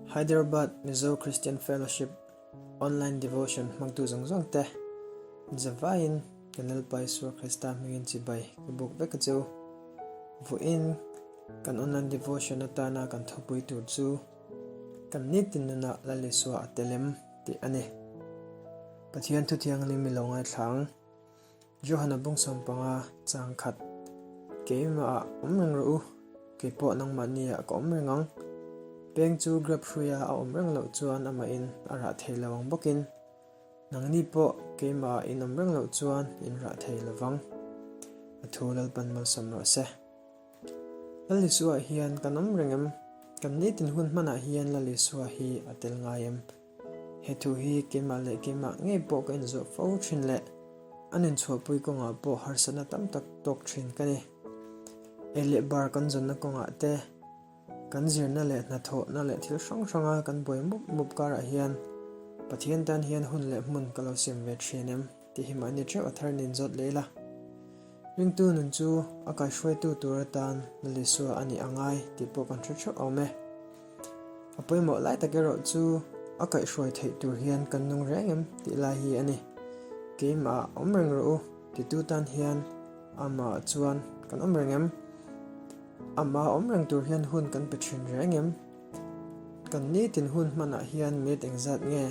Hyderabad Mizo Christian Fellowship Online Devotion hmangtu zawng zawng te zavaiin kan Lalpa Isua Krista hmingin chibai ka buk vek a cheu. Vawiin kan Online Devotion atana kan thupui tur chu kan nitin nunah Lal Isua a tel em tih a ni. Pathian thu thianghlim i lo ngaithla ang. Johana bung sawmpanga chang khat, Keimah ah awm reng rawh u, kei pawh nangmahni ah ka awm reng ang. Peng chu grep hruia a awm reng loh chuan amahin a rah thei lo ang bawkin, nangni pawh keimah ah in awm reng loh chuan in rah thei lo vang. A thu Lalpan malsawm rawh se. Lal Isua hian kan awm reng em? Kan nitin hun hmanah hian Lal Isua hi a tel ngai em? He thu hi keimah leh keimah ngei pawh ka inzawh fo thin leh a nunchhuahpui kawngah pawh harsatna tam tak tawk thin ka ni. Ei leh bar kan zawnna kawngah te, kan zirna leh hnathawhna leh thil hrang hranga kan buai mup mup karah hian Pathian tan hian hun leh hmun ka lo siam ve thin em tih hi mahni theuh a thar nin zawt leh ila. Ringtu nun chu a kaihruaitu tur atan Lal Isua a nih a ngai tih pawh kan hre theuh awm e. A pawimawh lai tak erawh chu a kaihhruai theih tur hian kan nung reng em tih lai hi a ni. Keimah awm reng rawh u titu tan hian amah chuan kan awm reng em? Amah awm reng tur hian hun kan pe thin reng em? Kan nitin hun hmanah hian minute engzat nge,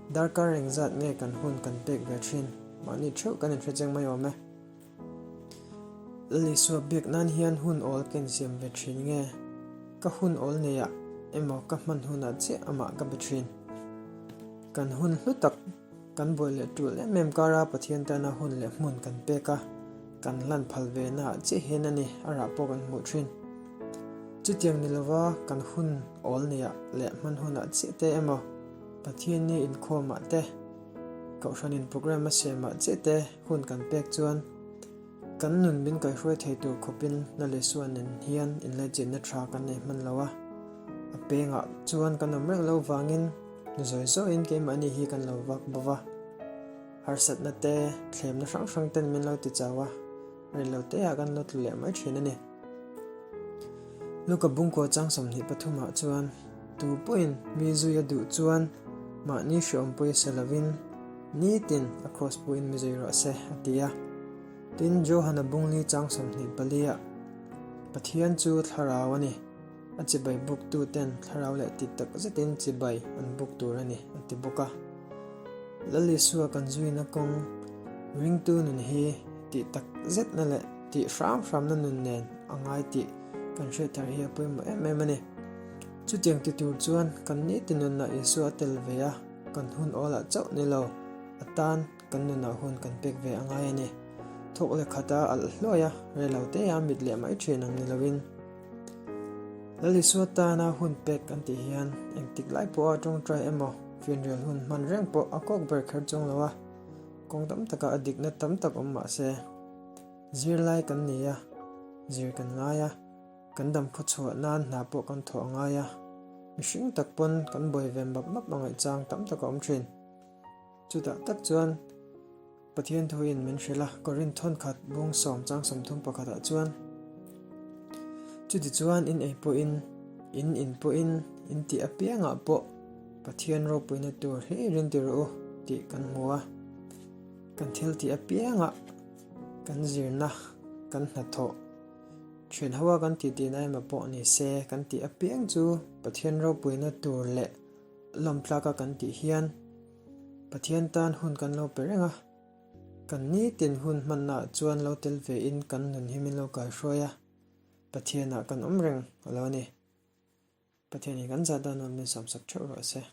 darkar engzat nge kan hun kan pek ve thin? Mahni theuh kan inhre cheng mai awm e. Lal Isua biak nan hian hun awl ka insiam ve thin nge? Ka hun awl neiah emaw ka hman hunah chiah amah ka be thin. Kan hun hlu tak, kan buai leh tul em em kara Pathian tana hun leh hmun kan pek a, kan hlan phal ve naah chiah hian a ni a rah pawh kan hmuh thin. Chutiang ni lova kan hun awl neiah leh hman hunah chiah te emaw Pathian ni inkhawmah te, Kohhranin programme a siamah chiah te hun kan pek chuan kan nun min kaihruai thei tur khawpin Lal Isua nen hian inlaichinna tha kan nei hman lo a. A pengah chuan kan awm reng lo vangin zawi zawiin keimahni hi kan lo vak bo va. Harsatna te, thlemna hrang hrang ten min lo ti chau a, rei lo teah kan lo tlu leh mai thin a ni. Luka bungkaw chang 23 ah chuan tu pawhin mi zui a duh chuan mahni hreawm pawisa sa lovin nitin a kraws puiin mi zui rawh se a ti a. Tin, Johana bungli chang 24 ah Pathian chu thlarau a ni, a chibai buktu ten thlarau leh ti tak zetin chibai an buk tur a ni a ti bawk a. Lal Isua kan zuina kawng ringtu nun hi tih tak zetna leh tih hram hramna nun nen a ngai tih kan hriat thar hi a pawimawh em em a ni. Chutiang ti tur chuan kan nitin nunah Isua a tel ve a, kan hun awlah chauh ni lo, a tan kan nunah hun kan pek ve a ngai a ni. Thawk leh khata alh hluai a, rei lo te a mit leh mai thin ang ni loin. Lal Isua tana hun pek kan tih hian engtik lai pawha tawngtai emaw finrel hun hman reng pawh a kawk ber kher chuang lo a, kawng tam takah a dikna tam tak awm mah se. Zirlai kan ni a, zir kan ngai a, kan dam khaw chhuah nan hna pawh kan thawh a ngai a, mihring tak pawn kan buai ve map map a ngaihchang tam tak a awm thin. Chutah tak chuan Pathian thuin min hrilh a, Korinth thawnkhat bung sawm chang 30 pakhatah chuan, Chutichuan in ei pawhin, in in pawhin, in tih apiangah pawh Pathian ropuina tur hlirin ti rawh u tih kan hmu a. Kan thil tih apiangah kan zirna, kan hnathawh, thian hoa kan titihna emaw pawh ni se kan tih apiang chu Pathian ropuina tur leh lawmtlaka kan tih hian Pathian tan hun kan lo pe reng a. Kan nitin hun hmannaah chuan lo tel vein kan nun hi min lo kaihruai a, Pathianah kan awm reng a lo ni. Pathianin kan zah dan nuam min sawmsak theuh rawh se.